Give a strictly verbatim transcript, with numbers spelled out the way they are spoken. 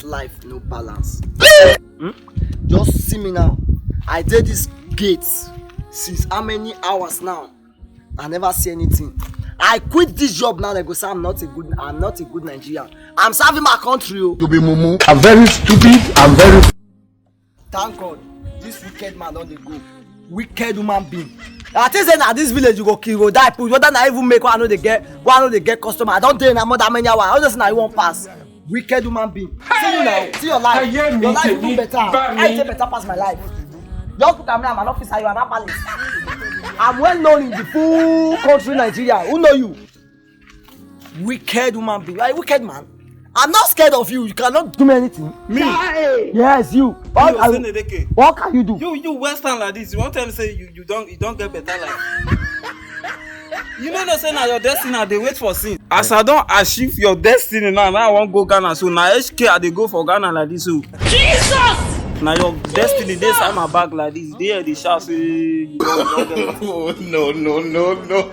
Life no balance. Hmm? Just see me now. I did this gate since how many hours now? I never see anything. I quit this job now. They go say I'm not a good. I'm not a good Nigerian. I'm serving my country. Oh. You be mumu. I'm very stupid. I'm very. Thank God, this wicked man don dey go. Wicked human being. I think say na this village you go kill, go die put. Whether na even make one no dey get, one no dey get customer. I don dey na more than many hours. I just say na you wan pass. Wicked human being. See you now. See your life. Your life even better. I take better pass my life. Just look at me, I'm an officer, you are an herbalist. I'm well known in the full country Nigeria. Who know you? Wicked human being. You are a wicked man. I'm not scared of you. You cannot do me anything. Me? Yes, you. What, you, what can you do? You, you Western like this. You want to tell me say you, you don't, you don't get better life. You no know say na your destiny I dey wait for since. As I don achieve your destiny now, now I wan go Ghana. So na H K I dey go for Ghana like this. So Jesus! Na your destiny dey inside my bag like this. Dey here dey shout say you don, you don get. Oh, no, no, no, no.